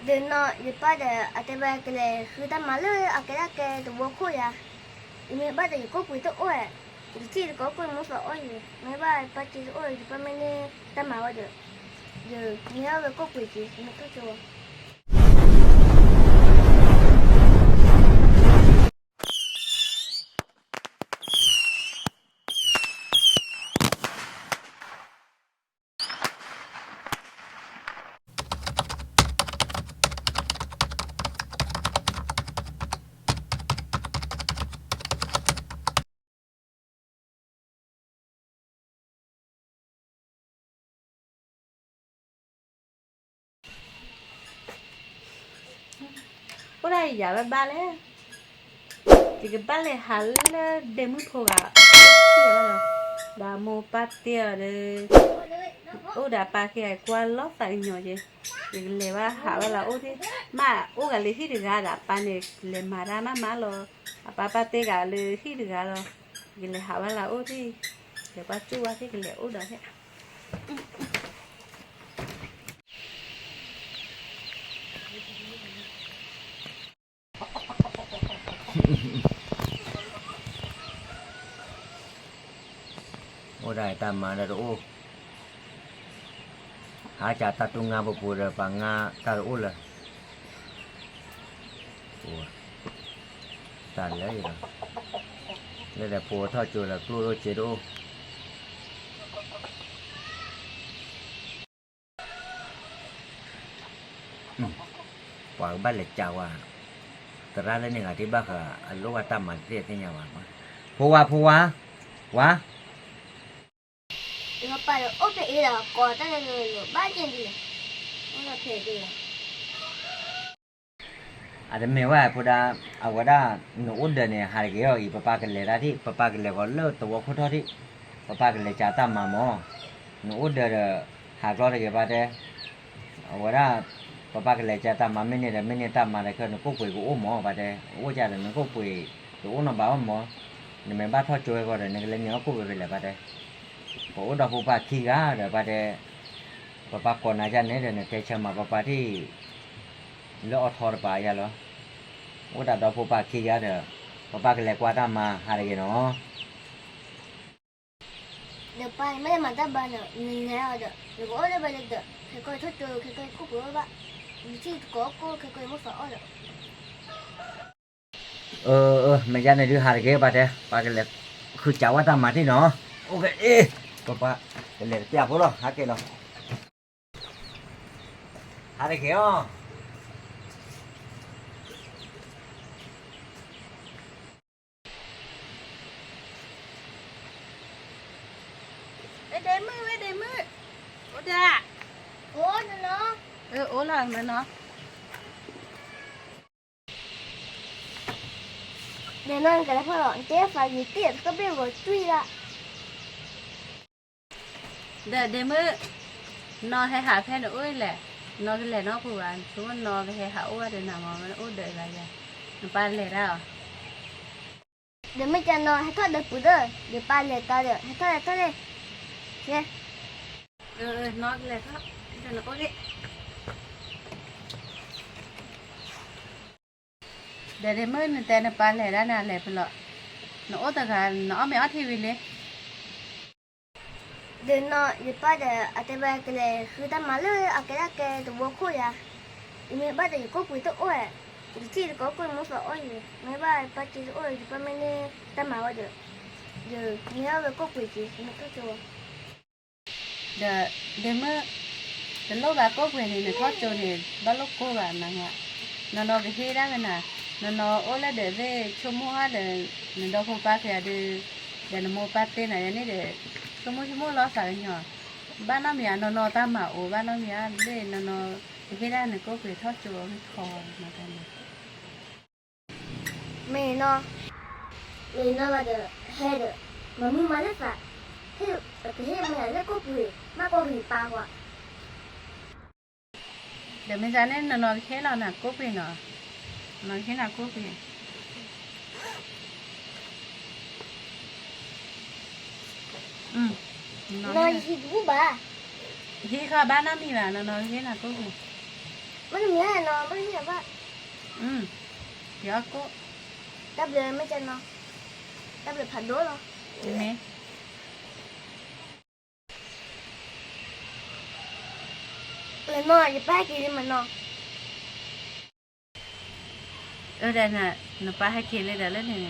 ဒီးနီၢ်ယပၢ်ဒီး အတဲဘၣ်ကလဲၤဃုတၢ်မၤလၢအကဲဒၣ်ကဲတဝီခိၣ်ယၤ, ယမ့ၢ်ဘၣ်ဒီးယကိၣ်ပှ့ၤတအိၣ်ဧါ, ယထံၣ်တကိးကိၣ်မ့ၢ်သးအိၣ်ယၤ, မ့ၢ်ဘၣ်ပၢ်က့ၤတအိၣ် ယပၢ်မ့ၢ်န့ၢ်တၢ်မၤဝဲဒီး, ယမ့ၢ်ဟဲဝဲကိၣ်ပှ့ၤက့ၤ ယမ့ၢ်ထီၣ်ကၠိဝဲ အိၣ်ဒၣ်ယၤဘၣ်ဘၣ်လဲၣ်, ယကဘၣ်လဲၤဟးလၢဒဲမုၣ်ဖိဂၤ, ဒီးမိၢ်ပၢ်တ့ၢ်အီၤဒီး, အိၣ်ဒီးပၢ်က့ၤကွၢ်လီၤသးကညီၤက့ၤ, ယကလဲၤဘၣ်ဟးဘၣ်လၢအိၣ်ဒံး, မ့ၢ်အိၣ်ဂၤလၢဟံၣ်တဂၤဒီး အပၢ်န့ၣ်လဲၤမၤတၢ်မးမးလီၤ, အပၢ်ပၢ်တ့ၢ်ဂၤလၢဟံၣ်တဂၤလီၤ, ယကလဲၤဟးဘၣ်လၢအိၣ်ဒံး, လဲၤကွၢ်ကၠိဝဲသ့ၣ်ကလဲၤအိၣ်ဒီးသ့ၣ် အိၣ်ဒၣ်တၢ်မၤဒီးတအိၣ်, ဟးကၢ်တၢ်တူၢ်ငါပူၤပူၤဒီး ပှၤငါတၢ်တအိၣ်လၢၤ, တၢ်လၢယဒီး, လၢဒီးဖိထီၣ်ကၠိလၢကျိၣ်ဒိၣ်စ့တအိၣ် ပှၤကဘၣ်လဲၤကးဝဲ, သရၣ်လၢန့ၣ်ဂၤဒ်ဘၣ်ဃး အလိၣ်ဘၣ်တၢ်မၤတသ့ၣ်ညါဘၣ်, ဖိဝါဖိဝါ, ဝါ, ယပၢ်အိၣ်ဖဲအံၤဒီး ကိးတၢ်လၢလၢဘၣ်က့ၤဒ်လဲၣ်, အိၣ်ဖဲအံၤဒီး အတမ့ၢ်ဝဲဖိဒါ, အဝဲဒၣ်, နအိၣ်ဒီးန့ၣ် ဟးတဂ့ၤအီၤအံၤ ပပၢ်ကလဲၤတၢ်ထံၣ် ပပၢ်ကလဲၤဂီၤလၢတဝီခိၣ်ထီၣ်ထံၣ်, ပပၢ်ကလဲၤကးတၢ်မၤမၢ်, နအိၣ်ဒီးဒီး, ဟးကျီတဂ့ၤပၢ်တဲ, အဝဲဒၣ်, ပပၢ်ကလဲၤကးတၢ်မၤမ့ၢ်န့ၣ်ဒီး မ့ၢ်န့ၢ်တၢ်မၤဒီးခဲ နကိၣ်ပှ့ၤကအိၣ်မၢ်ပၢ်တဲ, အိၣ်ကဒီးနကိၣ်ပှ့ၤတအိၣ်နီတဘျီဘၣ်မၢ်, နမ့ၢ်ဘၣ်ထီၣ်ကၠိဝဲဃီဒီး နကလဲၤန့ၢ်အီၣ်ကိၣ်ဝဲဖဲလဲၣ်ပၢ်တဲ, ပအိၣ်ဒီးဖိပၢ်ခံဂၤဒီးပၢ်တဲ ပပၢ်ကိးနၤဒ်န့ၣ်ဒီး နတဲဆၢမၤပပၢ်ထံၣ် လၢအီထီတပၤယၤလီၤ, အိၣ်ဒၣ်ဒီးဖိပၢ်ခံဂၤဒီး, ပပၢ်ကလဲၤကွၢ်တၢ်မၤဟးတဂ့ၤနီၤ, ဒီးပၢ်မ့ၢ်မၤတၢ်ဘၣ်ဒီး နလဲၤအီၤဒီး နကအိၣ်လၢဘၣ်လၢဒီး ခဲကီၢ်ထီၣ်ကၠိ ခဲကီၢ်ခိၣ်ပှ့ၤအိၣ်ဘၣ်, နထံၣ်တကိးကိၣ် ခဲကီၢ်မ့ၢ်သးအိၣ်ဒီး အၢ အၢ မ့ၢ်ယါန့ၣ်ဒုးဟးတက့ၢ်ပၢ်တဲ ပၢ်ကလဲၤဃုစးဝဲတၢ်မၤတံၢ်နီၤ, အိၣ်က့ၤ, ပပၢ်ကလဲၤတပျၢ်ဖိလီၤ ဟးက့ၤလီၤ, ဟးတက့ၢ်အီၤ, ဝဲဒဲမုၣ် ဝဲဒဲမုၣ်, အိၣ်ဒၣ်, အိၣ်နီၤ, အိၣ်လီၤမနီၤ ဒီးနီၢ်ကလဲၤဖီၣ်လီၤ နတဲသးယံာ်တ့ၢ်တကဘ့ၣ်ဂီၤတွံၢ်ဒၣ်, ဒီးဒဲမုၣ်, နီၢ်ဟဲဟးဖဲနအိၣ်လဲၣ်, နီၢ်ကလဲၤနီၢ်ပူၤဘၣ် ဆိကမိၣ်နီၢ်ကဟဲဟးအိၣ်ဘၣ်ဒီးနၤမး မ့ၢ်အိၣ်ဒီးဂၤယၤ, နပၢ်လဲၤတၢ်အီၤ ဒီးမ့ၢ်ကနီၤဟဲထီၣ်ဒီးပူၤဒီး ယပၢ်လဲၤတၢ်ဒီး ဟဲထီၣ်လဲၤထီၣ်လဲၣ်, ကဲ, နီၢ်ကလဲၤထီၣ်, ဒီးနအိၣ်ဒ့ၣ်, ဒီးဒဲမုၣ်နတဲနပၢ်လဲၤဒၣ်နၤလဲၤဖဲလဲၣ်, နအိၣ်တဂၤ နအီၣ်မ့ၤအီထံဝံၤလံ ဒီးနီၢ်ယပၢ်ဒီး အတဲဘၣ်ကလဲၤဃုတၢ်မၤလၢအကဲဒၣ်ကဲတဝီခိၣ်ယၤ, ယမ့ၢ်ဘၣ်ဒီးယကိၣ်ပှ့ၤတအိၣ်ဧါ, ယထံၣ်တကိးကိၣ်မ့ၢ်သးအိၣ်ယၤ, မ့ၢ်ဘၣ်ပၢ်က့ၤတအိၣ် ယပၢ်မ့ၢ်န့ၢ်တၢ်မၤဝဲဒီး, ယမ့ၢ်ဟဲဝဲကိၣ်ပှ့ၤက့ၤ ယမ့ၢ်ထီၣ်ကၠိဝဲ, ဒီး, ဒဲမုၣ်, တလိၣ်ဘၣ်ကိၣ်ပှ့ၤန့ၣ် နထီၣ်ကၠိန့ၣ် ဘၣ်လိၣ်ကိၢ်ဘၣ်နၤ, နီၢ်နီၢ်ကဟ့ၣ်ဒၣ်ဝဲနၤ, နီၢ်နီၢ်အိၣ်လၢဒၢးသ့ၣ် ဆိကမိၣ်ဟါဒီး, နဒီဖိပၢ်က့ၤဒီး, ဒီးနမိၢ်ပၢ်တ့ၢ်နၤယၤန့ၣ်ဒီး, ဆိကမိၣ်ဆိကမိၣ်လီၤသးကညီၤ, ဘၣ်နီတမံၤဧါ နီၢ်နီၢ်တၢ်မၤအိၣ် ဘၣ်နီတမံၤဧါ လၢနီၢ်နီၢ်ကဟ့ၣ်ဒၣ်နကိၣ်ပှ့ၤထီၣ်ကၠိမ့ၢ်ထီၣ်, မ့ၢ်နီၢ်, မ့ၢ်နီၢ်ဘၣ်ဒီး, ဟဲဒီး, မၤမုၢ်မၤလၢသး, ဟဲဒီးကဟ့ၣ်မ့ၢ်လၢကိၣ်ပှ့ၤ, မ့ၢ်ကိၣ်ပှ့ၤပၢ်ကွၢ် ဒီးမ့ၢ်သးန့ၣ် နီၢ်နီၢ်ကဟ့ၣ်လီၤနၤကိၣ်ပှ့ၤနီၤ, နီၢ်နီၢ်ကဟ့ၣ်နၤကိၣ်ပှ့ၤ, နီၢ်ဟံးတဘူၣ်ဘၣ်, ဟံးခီဘၣ်နီတမံၤဘၣ် နီၢ်နီၢ်ကဟ့ၣ်နၤကိၣ်ပှ့ၤ, မ့ၢ်နမံၤနီၤ မ့ၢ်နမံၤဘၣ်, ယအီၣ်ကိၣ်, တၢ်ဘျုးမ့ၢ်ကနီၤ, တၢ်ဘျုးဖးဒိၣ်လီၤ, မ့ၢ် လၢနီၤ ယပၢ်ဟဲက့ၤလံမးနီၤ, အၢ ဒီး နပၢ်ဟဲက့ၤလံဒီးလၢန့ၣ်န့ၣ်နီ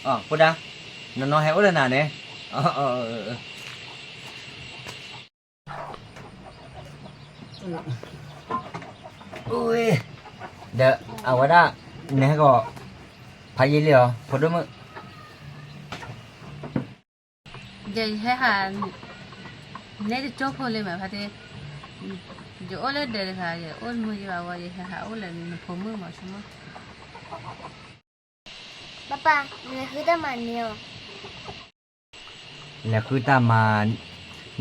ၤ ဖိဒါ, နနီၤဟဲအိၣ်လၢနၤန့ၣ်, ဒီးအဝဲဒၣ် နဟဲကီး ဖးယံာ်လံဧါ ဖိဒိၣ်မုၣ်, ယဟဲဟး နဲတကၠိဖိလံမး ဖါတံၢ်, ယအိၣ်လၢဒၢးတဂၤ ယအိၣ်တမုာ်ယဘၣ်ဝဲ ယဟဲဟးအိၣ်လၢနဖိမုၣ်မးဆိမိၣ်, ပၢ်ပၢ် နလဲၤဃုတၢ်မၤန့ၣ်ဧါ, လဲၤဃုတၢ်မၤ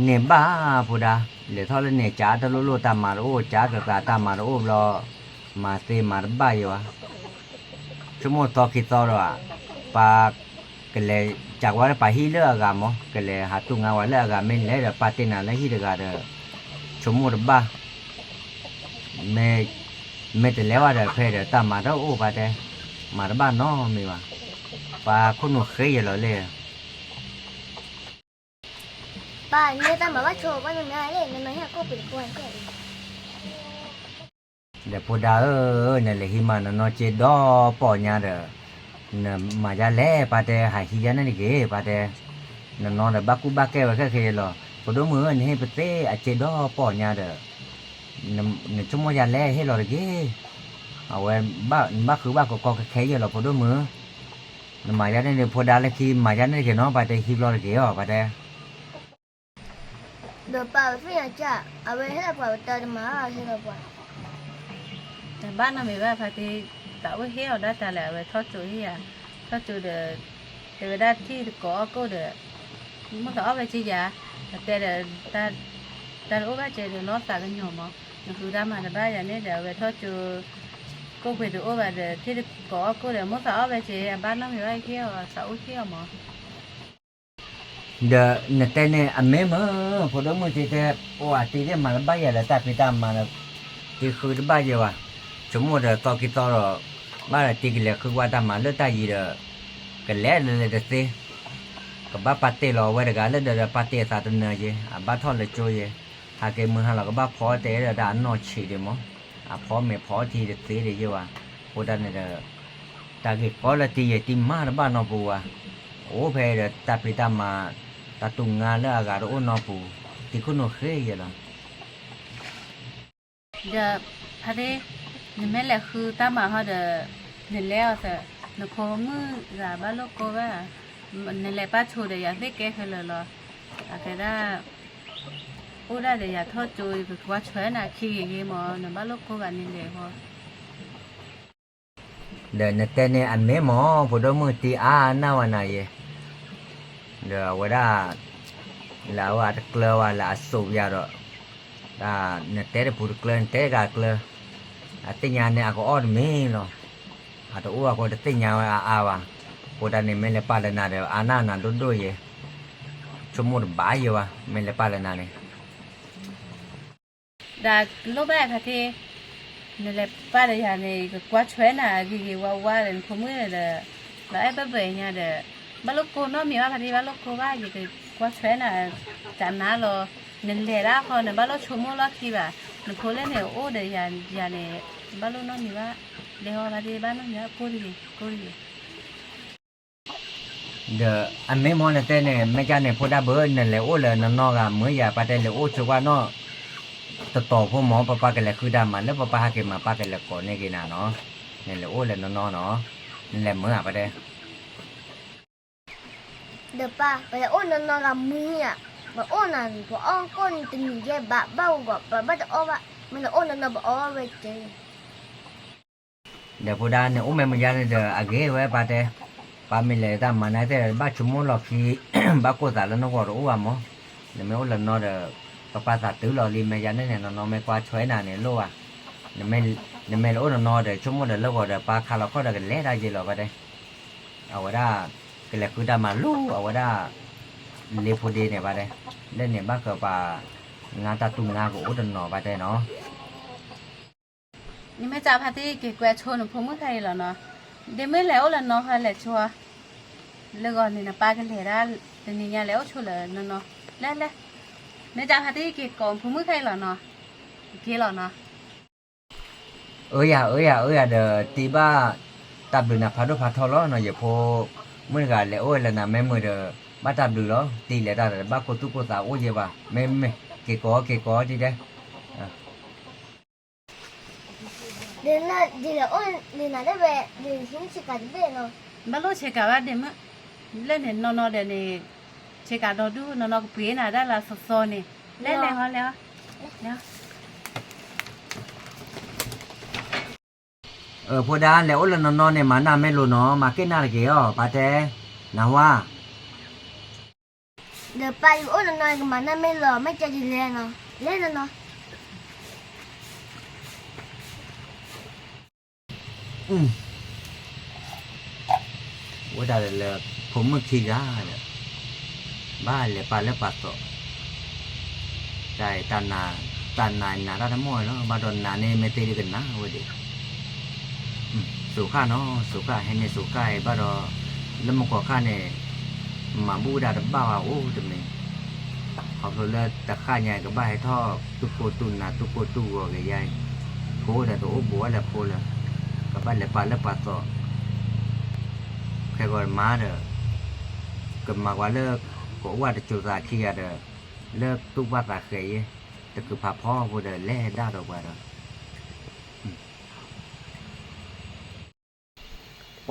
န့ၢ်ဘၣ်ဖိဒါ, လဲၤထီၣ်လၢန့ၣ် ကးတလိၣ်လိၣ်တၢ်မၤတအိၣ် ကးကကးတၢ်မၤတအိၣ်ဘျီ, မၤသ့မၤတဘၣ်ယဲဘၣ် ဆိကမိၣ်သီခံသီဒီး ပှၤကလဲၤ ကးဝဲလၢပှၤဟံၣ်လၢအဂၤမး ကလဲၤဟးတူၢ်ငါဝဲလၢအဂၤ မ့ၢ်လဲၤဒီးပာ်တ့ၢ်နၤလၢဟံၣ်တဂၤဒီး ဆိကမိၣ်တဘၣ်, မ့ၢ်တလဲၤဘၣ်ဒီးဖဲဒီးတၢ်မၤတအိၣ်ပာ်တဲ, မၤတဘၣ်နီတမံၤဘၣ်, ပှၤခိၣ်နူာ်ဃ့ယဲလီၤလဲၣ် ပၢ် နတၢ်မၤဘၣ်ဆိ ဘၣ်နမၤလဲၣ် နနီၤဟဲကိၣ်ပှ့ၤတကိၢ်ဟဲကဲၣ်အံၤ, ဒီးဖိဒါဧၢ, နလဲၤဟံးမၤနနီၢ်က့ဒီပီၢ်ညါဒီး, နမၤယါလဲၣ် ပၢ်တဲ ဟးဟံးယါန့ၣ်တဂ့ၤ ပၢ်တဲ, နနီၢ်ဒီးဘၣ်ကူၣ်ဘၣ်ကဲဝဲခဲခဲယဲလီၤ ဖိဒိၣ်မုၣ်ဧၢ နဟ့ၣ်ပသ့အက့ဒီပီၢ်ညါဒီး, နဆိကမိၣ်ယါလဲၣ်ဟ့ၣ်လီၤတဂ့ၤ, အဝဲ, နဘၣ်ဃုဘၣ်ကကီခဲခဲယဲလီၤ ဖိဒိၣ်မုၣ် နမၤယါန့ၣ်န့ၣ် ဖိဒါလၢခံမၤယါန့ၣ်တဂ့ၤနီၤ ပၢ်တဲဟံးဘျီတဂ့ၤအီၤ ပၢ်တဲ, ဒီးပၢ်ဝဲသ့ၣ်ညါကၢ် အဝဲဟ့ၣ်လီၤပှၤဝဲတၢ်တမၤဟ့ၣ်လီၤပှၤ, တဘၣ်နီတမံၤဘၣ် ဖါတံၢ်, သးအိၣ်ဟ့ၣ်အီၤဒၣ်တၢ်လဲၣ် အဝဲထီၣ်ကၠိဟ့ၣ်ယၤ, ထီၣ်ကၠိဒီး, တဲဝဲဒၣ်ထံၣ်တကိးအီၣ်ကိၣ်ဒီး, မိၣ်သးအီၣ်ဝဲက့ယၤ, အတဲဒီး, တၢ်တအိၣ်ဘၣ်ကဲဒီးနီၢ်သးကညီၤမး, နဃုတၢ်မၤတဘၣ်ယၤန့ၣ်ဒီး အဝဲထီၣ်ကၠိ, ကိၣ်ပှ့ၤတအိၣ်ဘၣ်ဒီး ထံၣ်တကိးအီၣ်ကိၣ်ဒီး မိၣ်သးအီၣ်ဝဲက့ အဘၣ်နီတမံၤဘၣ်ဟ့ၣ်အီၤ သးအိၣ်ဟ့ၣ်အီၤမး ဒီးနတဲန့ၣ်အမ့ၢ်မး ဖိဒိၣ်မုၣ်တံၤတဲ, အိၣ်အတံၤသ့ၣ်မၤတဘၣ်ယၤလၢတၢ်ဖံးတၢ်မၤဒီး, တံၤဃုတဘၣ်ယဲဘၣ်, ဆိကမိၣ်ဒီးသီခံသီဒီး, ဘၣ်ဒီးတံၤကလဲၤဃုကွၢ်တၢ်မၤလၢတၢ်ယံၤဒီး, ကလဲၤလၢလဲၤတသ့, ကဘၣ်ပာ်တ့ၢ်လီၤအဝဲတဂၤလၢဒီးဒီးပာ်တ့ၢ်အသးတနၢၤယဲ, အဘၣ်ထီၣ်လၢကၠိယဲ, ဟးက့ၤမုၢ်ဟါလီၤကဘၣ်ဖီတဲဒီးတၢ်အနီၢ်ဆံးဒံးမး, အဖီမ့ၢ်ဖီထံတသ့ဒီးယဲဘၣ်, အဃိတၢ်န့ၣ်ဒီး တၢ်ဂ့ၢ်ကီလၢတံၤယဲတံၤမၤတဘၣ်နီၢ်ပူၤဘၣ်, အိၣ်ဖဲဒီးတၢ်ဖံးတၢ်မၤ, တၢ်တူၢ်ငါလၢအဂၤတအိၣ်နီၢ်ပူၤ, တံၤခိၣ်နူာ်ဃ့ယဲလီၤ. ဒီးဖါတံၢ်, နမ့ၢ်လဲၤဃုတၢ်မၤဟီဒီး, နလဲၤအီၤသၢ, နဖိမုၣ်ဂၤဘၣ်လိာ်ကိၢ်ဘၣ်, နလဲၤပာ်ဆိဒီးယၤသ့ၣ်ကဲခဲလၢာ်လီၤ, အကဲဒၣ် အိၣ်ဒၣ်ဒီးယၤထီၣ်ကၠိ ယကကွၢ်ဆွဲနၤခံဂ့ၤဂ့ၤမး နဘၣ်လိာ်ကိၢ်ဂၤန့ၣ်လဲၤဃီ ဒီးနတဲန့ၣ်အမ့ၢ်မး ဖိဒိၣ်မုၣ်တံၤအါနၢ်ဝဲနၤယဲ, ဒီးအဝဲဒၣ် လၢအဝဲအတကျၢၤဝဲလၢအစိာ်ပယၤဒီး, နတဲတပူၤတကျၢၤ နတဲတဂၤကျၢၤ, အသ့ၣ်ညါန့ၣ်အကအီၣ်တမံၤလီၤ, အတအိၣ်အဃိတသ့ၣ်ညါဝဲအါအါဘၣ်, အဃိတၢ်န့ၣ်မ့ၢ်လဲၤပာ်လၢနၤဒီး အါနၢ်နၤဒိၣ်ဒိၣ်ယဲ, ဆိကမိၣ်တဘၣ်ယဲဘၣ် မ့ၢ်လဲၤပာ်လၢနၤန့ၣ် ဒီးလိၣ်ဘၣ်ဖါတံၢ်, နလဲၤပာ်ဒီးယၤန့ၣ် ယကကွၢ်ဆွဲနၤဂ့ၤဂ့ၤဝါဝါဒီး နဖိမုၣ်ဒီး, လီၤအဲၣ်ဘၢၣ်ဘၢၣ်ညါဒီး, ဘၣ်လိာ်ကိၢ်နီတမံၤဘၣ်ဖါတံၢ် ဘၣ်လိာ်ကိၢ်ဘၣ် ယကကွၢ်ဆွဲနၤ, ကနါလီၤ, နလဲၤဒၣ်ဃီ နဘၣ်လိၣ်ဆိကမိၣ်လီၢ်ခံဘၣ်, နဖိလၢန့ၣ်အိၣ်ဒီးယၤန့ၣ်, ဘၣ်လိၣ်နီတမံၤဘၣ်, လဲၤဃီဖါတံၢ် ဘၣ်နီတမံၤဘၣ် ကိၢ်တဂ့ၤ ကိၢ်တဂ့ၤ ဒီးအမ့ၢ်မ့ၢ်နတဲန့ၣ် မ့ၢ်ကန့ၣ်ဖိဒၣ်ဘၢ နလဲၤအိၣ်လၢနနီၢ်ဂၤမုာ်ယၤ ပၢ်တဲလဲၤအိၣ်ဆိကွၢ်နီၢ်တတီၤဖိမ့ၢ် ပပၢ်ကလဲၤဃုတၢ်မၤလၢပပၢ်ဟဲက့ၤမၤ ပၢ်ကလဲၤကိးန့ၢ်က့ၤနၤနီၤ, နလဲၤအိၣ်လၢနနီၢ်နီၤ, နလဲၤမုာ်ဧါ ပၢ်တဲ ဒီးပၢ် ပလဲၤအိၣ်နနီၢ်ဂၤမုာ်ယၤ, ပအိၣ်နၤ ပအီၣ်ကိၢ်န့ၣ်တနံၤယဲၢ်ဘး ဘၣ်ဂီၤ ပဘၣ်တအီၣ်ဘၣ်, မ့ၢ်နအိၣ်နနီၢ်ပအီၣ်ဝဲကဲ ဒီးဖိဒၣ်န့ၣ်အိၣ်မ့ၢ်မယါန့ၣ်ဒီး အဂ့ၤဝဲပၢ်တဲ, ပၢ်မ့ၢ်လဲၤတၢ်မၤနၤသ့ၣ်ဒီး ဘၣ်ဆိကမိၣ်လီၢ်ခံ, ဘၣ်ကိၢ်သးလၢနဂီၢ်တအိၣ်ဘၣ်မး, နမ့ၢ်အိၣ်လၢနီၢ်ဒီး ပပၢ်သးတုၤလီၤလံ မ့ၢ်ယါန့ၣ်န့ၣ် နီၢ်နီၢ်မ့ၢ်ကွၢ်ဆွဲနၤန့ၣ်လိၣ်ဘၣ်, နမ့ၢ်လဲၤအိၣ်နနီၢ်ဒီး ဆိကမိၣ်ဒီးလၢဂီၤဒီး ပၢ်ခါလီၤခီၣ်ဒီးကလဲၤတၢ်ယဲၢ်လီၤပၢ်တဲ အဝဲဒၣ် ကလဲၤဃုတၢ်မၤလိ အဝဲဒၣ် လ့ဖိဒ့န့ၣ်ဘၣ်တဲ, လၢန့ၣ်ဘၣ်ဃးပှၤ ငါတၢ်တူၢ်ငါကအိၣ်တနီၤဘၣ်တဲနီၤ. နမ့ၢ်တၢ်ဖါတံၢ် က့ၤကွဲဆိနဖိမုၣ်ခဲအံၤလီၤနီၤ. ဒ့မုၣ်လဲၤအိၣ်လၢနီၢ်ဃီလဲၤဆိ, လၢဂီၤန့ၣ်နပၢ်ကလဲၤဒၣ်, တနံၤညါလဲၤအိၣ်ဆိလၢနီၢ်နီၢ်, လဲၤလဲၤ, မ့ၢ်တၢ်ဖါတံၢ် က့ၤကိးနဖိမုၣ်ခဲအံၤလီၤနီၤ, က့ၤလီၤနီၤ. အၢယၤ အၢယၤ အၢယၤဒီး တ့ဘၣ်တၢ်ဘျုးနၤဖးဒိၣ်ဖးထီလီၤနီၤ, ယဖိမုၣ်တဂၤလဲၤအိၣ်ဝဲလၢနၤမ့ၢ်မုာ်ဒီး ဘၣ်တၢ်ဘျုးလီၤ, တ့လဲၤတၢ်ဒီး တဘၣ်ခိၣ်သူၣ်ခိၣ်သးအိၣ်ယဲဘၣ်, မ့မ့ၢ် က့ၤကိး က့ၤကိးဒ်တဲ ဒ်လဲၤအိၣ်လၢနၤတဝဲ, ဒ်ဟံးဆ့ကၤတဘ့ၣ်နီၤ, ဘၣ်လိၣ်ဆ့ကၤဘၣ်ဒ့မုၣ်, လၢန့ၣ်နီၢ်နီၢ်ဒီးန့ၣ်, ဆ့ကၤဒီဒူၣ်နီၢ်နီၢ်ကပှ့ၤနၤဒၣ်လၢသီသီန့ၣ်, လဲၤလဲၤဟီလဲၤဟီ, ဖိဒါ လဲၤအိၣ်လၢနီၢ်နီၢ်န့ၣ် မၤနၢ်မ့ၢ်လိာ်နီၤ, မၤက့ၣ်နၢ်တက့ၢ်အီၤ ပၢ်တဲ, နၢ်ဟူဧါ. ဒီးပၢ်ယအိၣ်နီၢ်နီၢ် ကမၤနၢ်မ့ၢ်လိာ် မ့ၢ်ကဲဒ်လဲၣ်နီၤ, လဲၤနီၤနီၤ. ဝဲဒၣ်ဒီးလၢ ဖိမုၣ်ခံဂၤဒီး ဘၣ်လဲၤပာ်လၢပာ်သီး, တၢ် တၢ်နာ်နၤတၢ်တမီၢ်လီၤ, ဘၣ်ဒီးနၤန့ၣ်မ့ၢ်သ့ဒ်ကနၣ်ဝဲဒၣ်, စိၤဃၣ်နီၤ စိၤဃၣ် ဟဲန့ၣ်စိၤဃၣ်အံၤဘၣ်ဒီး လၢမုၢ်ကီၢ်ခါန့ၣ် မၤဘူၣ်ဝဲဒၣ်တဘၣ်ဘၣ်အိၣ်တမံၤ, ခီဖျိလၢတဃၣ်ညါကဘၣ်ဟဲထီၣ်သူၣ်ကိၢ်သူၣ်နၤသူၣ်ကိၢ်သူၣ်ဂီၤက့ၤယါအံၤ, ဖိဒီးတအိၣ်ဘူးဝဲလၢဖိလၢ ကဘၣ်လဲၤပာ်လၢပာ်သီး, ခဲဂီၤမၤဒီး ကမၤကွၢ်လၢ ကအိၣ်ဝဲတစိၤသးခံဂၤဒီး လၢသူၣ်ဘၣ်သးဃဲးယဲ, တကုးဖးဖီဖိဒီးလဲၤဒၣ်ဒီးပှၤဒီး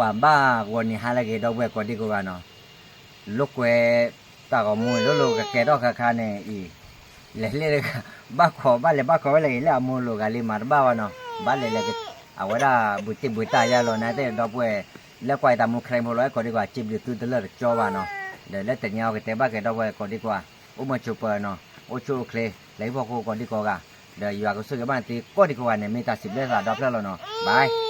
ပှၤဘၣ်ဂီၤနံၤဟါလၢက့ၤဒီပုၢ်ဝဲၢ်ကိးဒံကိးဂၤနီၤ, လိာ်ကွဲတၢ်ဂီၤမူလိၤလိၤကကဲထီၣ်ခါခါန့ၣ်အံၤ, လဲၤလဲၤတဂၤ ဘၣ်ခိးဘၣ်လဲၤဘၣ်ခိးဝဲလၢအံၤလၢအမိၢ်လိာ်ဂၤလံမၤတဘၣ်ဘၣ်နီၤ, ဘၣ်လဲၤလဲၤ အဝဲဒၣ်ဘူးတံၢ်ဘူးတၢ်ယါလီၤ နတဲဒီပုၢ်ဝဲၢ် လၢကွၢ်အံၤတၢ်မူ crank ဖိလီၤ ကိးဒံကိးဂၤ စံးဘျုးသုတလၢာ်တကၠီဘၣ်နီၤ, ဒီးလၢတနံၤအံၤကတဲဘၣ်က့ၤဒီပုၢ်ဝဲၢ်ကိးဒံကိးဂၤ အိၣ်မုာ်ဆိးပၢၤနီၤ, အိၣ်ဆူၣ်အိၣ်ချ့ လဲၤဟံၣ်ဖိဃီဖိကိးဒံကိးဂၤ, ဒီးယွၤကဆိၣ်ဂ့ၤဘၣ်နသုကိးဒံကိးဂၤန့ၣ် မ့ၢ်တၢ်စံးဘျုးသးဒီဖျၢၣ်လီၤနီၤ, bye.